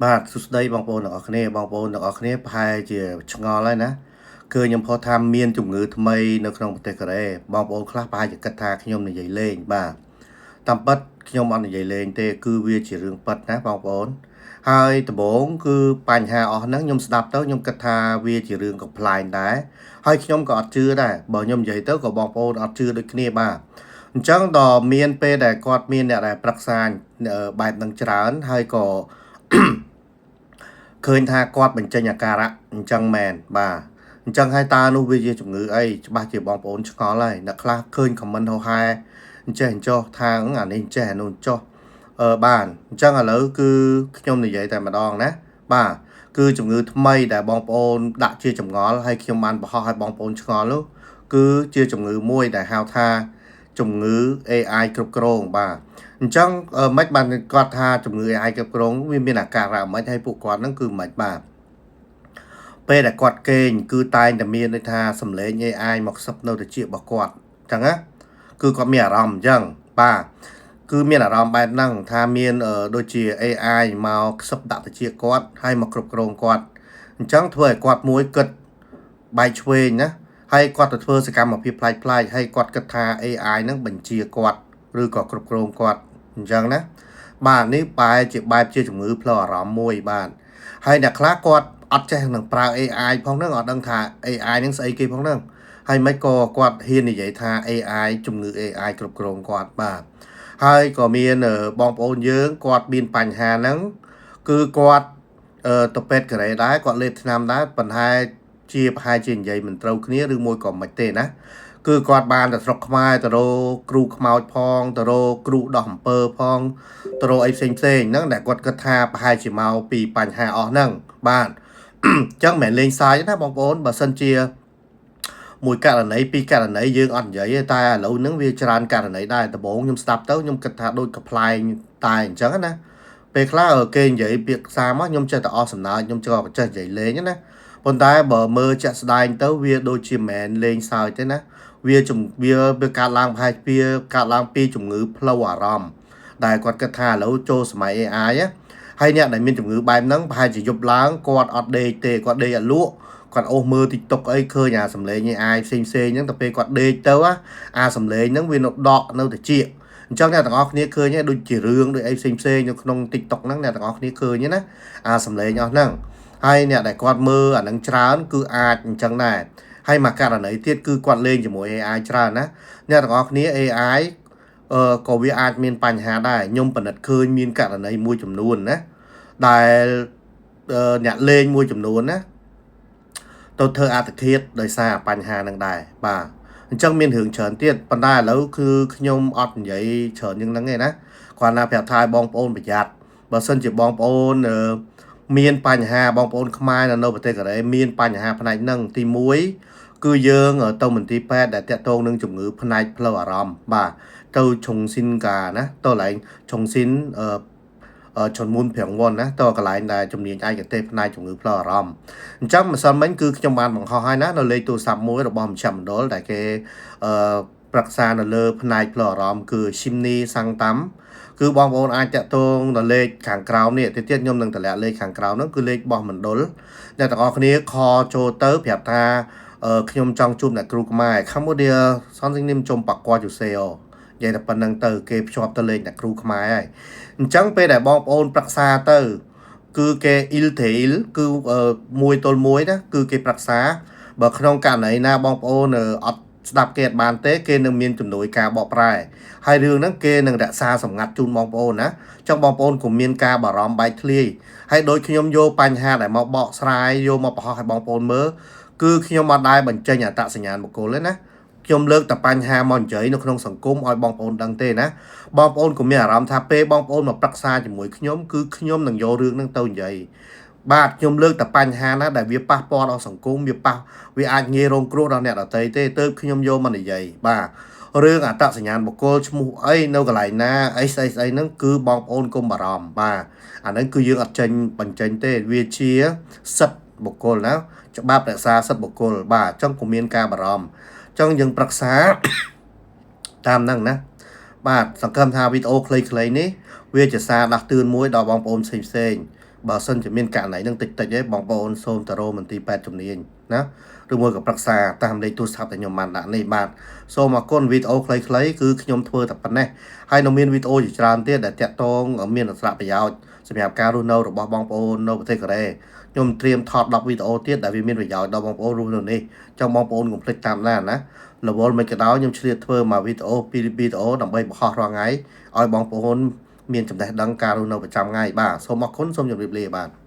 បាទសួស្តីបងប្អូនទាំងអស់គ្នាបងប្អូនទាំងអស់គ្នាប្រហែលជាឆ្ងល់ហើយណាគឺខ្ញុំផុសថាមានជំងឺថ្មីនៅក្នុងប្រទេសកូរ៉េបងប្អូនខ្លះប្រហែលជាគិតថាខ្ញុំនិយាយលេងបាទតាមពិតខ្ញុំអត់និយាយលេងទេគឺវាជារឿងពិតណាបងប្អូនហើយដំបូងគឺបញ្ហាអស់ហ្នឹងខ្ញុំស្ដាប់ទៅខ្ញុំគិតថាវាជារឿងកំប្លែងដែរហើយខ្ញុំក៏អត់ជឿដែរបើខ្ញុំនិយាយទៅក៏បងប្អូនអត់ជឿដូចគ្នាបាទអញ្ចឹងដល់មានពេលដែលគាត់មានអ្នកដែលប្រឹក្សាបែបនឹងច្រើនហើយក៏ ឃើញថាគាត់បញ្ចេញអាការៈអញ្ចឹងមែនបាទអញ្ចឹងហើយតើនោះវាជាជំងឺអីច្បាស់ជាបងប្អូនឆ្ងល់ហើយអ្នកខ្លះឃើញ comment ហោហែអញ្ចេះអញ្ចោះថាអានេះអញ្ចេះអានោះអញ្ចោះអឺបានអញ្ចឹងឥឡូវគឺខ្ញុំនិយាយតែម្ដងណាបាទគឺជំងឺថ្មីដែលបងប្អូនដាក់ជាចម្ងល់ហើយខ្ញុំបានបង្ហោះឲ្យបងប្អូនឆ្ងល់នោះគឺជាជំងឺមួយដែលហៅថាជំងឺ AI គ្រប់គ្រងបាទអញ្ចឹងមិនបានគាត់ថាជំងឺ AI គ្រប់គ្រងវាមានអាការៈមិនហើយពួកគាត់ហ្នឹងគឺមិនបាទពេលដែលគាត់គេងគឺតែងតែមានដូចថាសំឡេង AI មកខ្សឹបនៅត្រចៀករបស់គាត់អញ្ចឹងណាគឺគាត់មានអារម្មណ៍អញ្ចឹងបាទគឺមានអារម្មណ៍បែបហ្នឹងថាមានដូចជា AI មកខ្សឹបដាក់ត្រចៀកគាត់ហើយមកគ្រប់គ្រងគាត់អញ្ចឹងធ្វើឲ្យគាត់មួយគិតបែកឆ្វេងណាហើយគាត់ទៅធ្វើសកម្មភាពប្លែកៗហើយគាត់គិតថា AI ហ្នឹងបញ្ជាគាត់ឬក៏គ្រប់គ្រងគាត់អញ្ចឹងណាបាទនេះបែរជាបែបជាជំងឺផ្លូវអារម្មណ៍មួយបាទហើយអ្នកខ្លះគាត់អត់ចេះនឹងប្រើ AI ផងហ្នឹងអត់ដឹងថា AI ហ្នឹងស្អីគេផងហ្នឹងហើយមិនក៏គាត់ហ៊ាននិយាយថា AI ជំងឺ AI គ្រប់គ្រងគាត់បាទហើយក៏មានបងប្អូនយើងគាត់មានបញ្ហាហ្នឹងគឺគាត់ទៅពេទ្យកូរ៉េដែរគាត់លេបថ្នាំដែរប៉ុន្តែជាប្រហែលជានិយាយមិនត្រូវគ្នាឬមួយក៏មិនទេណាគឺគាត់បានទៅស្រុកខ្មែរទៅរកគ្រូខ្មោចផងទៅរកគ្រូដោះអំពើផងទៅរកអីផ្សេងផ្សេងហ្នឹងដែលគាត់គិតថាប្រហែលជាមកពីបញ្ហាអស់ហ្នឹងបាទអញ្ចឹងមិនមែនលេងសើចណាបងប្អូនបើសិនជាមួយករណីពីរករណីយើងអត់និយាយទេតែឥឡូវហ្នឹងវាច្រើនករណីដែរដំបូងខ្ញុំស្ដាប់ទៅខ្ញុំគិតថាដូចកំប្លែងតែអញ្ចឹងណាពេលខ្លះគេនិយាយពាក្យខ្សាមកខ្ញុំចេះតែអស់សំណើចខ្ញុំក៏ចេះនិយាយលេងណាប៉ុន្តែបើមើលជាក់ស្ដែងទៅវាដូចជាមិនមែនលេងសើចទេណាវាជំវាវាកើតឡើងប្រហែលវាកើតឡើងពីជំងឺផ្លូវអារម្មណ៍ដែលគាត់គិតថាឥឡូវចូលសម័យ AI ណាហើយអ្នកដែលមានជំងឺបែបហ្នឹងប្រហែលជាយប់ឡើងគាត់អត់ដេកទេគាត់ដេកអត់លក់គាត់អូសមើល TikTok អីឃើញអាសំឡេង AI ផ្សេងផ្សេងហ្នឹងទៅពេលគាត់ដេកទៅអាសំឡេងហ្នឹងវានៅដកនៅតិចអញ្ចឹងអ្នកទាំងអស់គ្នាឃើញដូចជារឿងដូចអីផ្សេងផ្សេងនៅក្នុង TikTok ហ្នឹងអ្នកទាំងអស់គ្នាឃើញណាអាសំឡេងអស់ហ្នឹងហើយអ្នកដែលគាត់មើលអាហ្នឹងច្រើនគឺអាចអញ្ចឹងដែរហើយមួយករណីទៀតគឺគាត់លេងជាមួយ AI ច្រើនណាអ្នកទាំងអស់គ្នា AI អឺក៏វាអាចមានបញ្ហាដែរខ្ញុំពិនិត្យឃើញមានករណីមួយចំនួនណាដែលអ្នកលេងមួយចំនួនណាទៅធ្វើអត្តឃាតដោយសារបញ្ហានឹងដែរបាទអញ្ចឹងមានរឿងច្រើនទៀតប៉ុន្តែឥឡូវគឺខ្ញុំអត់និយាយច្រើនជាងហ្នឹងទេណាគ្រាន់តែប្រាប់ថាឲ្យបងប្អូនប្រយ័ត្នបើសិនជាបងប្អូនមានបញ្ហាបងប្អូនខ្មែរនៅប្រទេសកូរ៉េមានបញ្ហាផ្នែកហ្នឹងទី1គឺយើងទៅមន្ទីរពេទ្យដែលតាក់ទងនឹងជំងឺផ្នែកផ្លូវអារម្មណ៍បាទទៅឆុងស៊ីនកាណាទៅកន្លែងឆុងស៊ីនអឺឈុនមុនប្រាំងវ៉ុនណាតកន្លែងដែលជំនាញឯកទេសផ្នែកជំងឺផ្លូវអារម្មណ៍អញ្ចឹងម្សិលមិញគឺខ្ញុំបានបង្ហោះហើយណានៅលេខទូរស័ព្ទមួយរបស់មជ្ឈមណ្ឌលដែលគេអឺប្រឹក្សានៅលើផ្នែកផ្លូវអារម្មណ៍គឺស៊ីមនីសាំងតាំគឺបងប្អូនអាចតាក់ទងដល់លេខខាងក្រោមនេះទៅទៀតខ្ញុំនឹងតម្លាក់លេខខាងក្រោមហ្នឹងគឺលេខរបស់មណ្ឌលអ្នកទាំងអស់គ្នា call ចូលទៅប្រាប់ថាខ្ញុំចង់ជួបអ្នកគ្រូខ្មែរ Cambodia 선생님 좀 바꿔주세요 និយាយតែប៉ុណ្្នឹងទៅគេភ្ជាប់ទៅលេខអ្នកគ្រូខ្មែរហើយអញ្ចឹងពេលដែលបងប្អូនប្រឹក្សាទៅគឺគេ 1 대1 គឺ1ទល់1ណាគឺគេប្រឹក្សាបើក្នុងករណីណាបងប្អូនអត់ស្ដាប់គេអត់បានទេគេនឹងមានជំនួយការបកប្រែហើយរឿងហ្នឹងគេនឹងរក្សាសម្ងាត់ជូនបងប្អូនណាចង់បងប្អូនកុំមានការបារម្ភបែកធ្លាយហើយដូចខ្ញុំយកបញ្ហាដែលមកបកស្រាយយកមកបង្ហោះឲ្យបងប្អូនមើលគឺខ្ញុំអត់ដែលបញ្ចេញអត្តសញ្ញាណបុគ្គលទេណាខ្ញុំលើកតែបញ្ហាមកនិយាយនៅក្នុងសង្គមឲ្យបងប្អូនដឹងទេណាបងប្អូនកុំមានអារម្មណ៍ថាពេលបងប្អូនមកប្រឹក្សាជាមួយខ្ញុំគឺខ្ញុំនឹងយករឿងហ្នឹងទៅនិយាយបាទខ្ញុំលើកតែបញ្ហាណាដែលវាប៉ះពាល់ដល់សង្គមវាប៉ះវាអាចងាយរងគ្រោះដល់អ្នកដទៃទេទើបខ្ញុំយកមកនិយាយបាទរឿងអត្តសញ្ញាណបុគ្គលឈ្មោះអីនៅកន្លែងណាអីស្អីស្អីហ្នឹងគឺបងប្អូនកុំបារម្ភបាទអាហ្នឹងគឺយើងអត់ចេញបញ្ចេញទេវាជាសិទ្ធិបុគ្គលណាច្បាប់រក្សាសិទ្ធិបុគ្គលបាទអញ្ចឹងកុំមានការបារម្ភអញ្ចឹងយើងប្រឹក្សាតាមហ្នឹងណាបាទសង្ឃឹមថាវីដេអូខ្លីៗនេះវាជាសារដាស់តឿនមួយដល់បងប្អូនផ្សេងៗ បើសិនជាមានករណីនឹងតិចតិចឯងបងប្អូនសូមទៅរកមន្ទីរពេទ្យជំនាញណាឬមួយក៏ប្រឹក្សាតាមលេខទូរស័ព្ទដែលខ្ញុំបានដាក់នេះបាទសូមអរគុណវីដេអូខ្លីៗគឺខ្ញុំធ្វើតែប៉ុណ្ណេះហើយនៅមានវីដេអូជាច្រើនទៀតដែលតាក់ទងមានអត្ថប្រយោជន៍សម្រាប់ការរស់នៅរបស់បងប្អូននៅប្រទេសកូរ៉េខ្ញុំត្រៀមថត10វីដេអូទៀតដែលវាមានប្រយោជន៍ដល់បងប្អូនរស់នៅនេះចង់បងប្អូនកុំភ្លេចតាមដានណារវល់មិនក៏ដោយខ្ញុំឆ្លៀតធ្វើមួយវីដេអូពីរវីដេអូដើម្បីបង្ហោះរាល់ថ្ងៃឲ្យបងប្អូនមានចំណេះដឹងការរស់នៅប្រចាំថ្ងៃបាទសូមអរគុណសូមជម្រាបលាបាទ។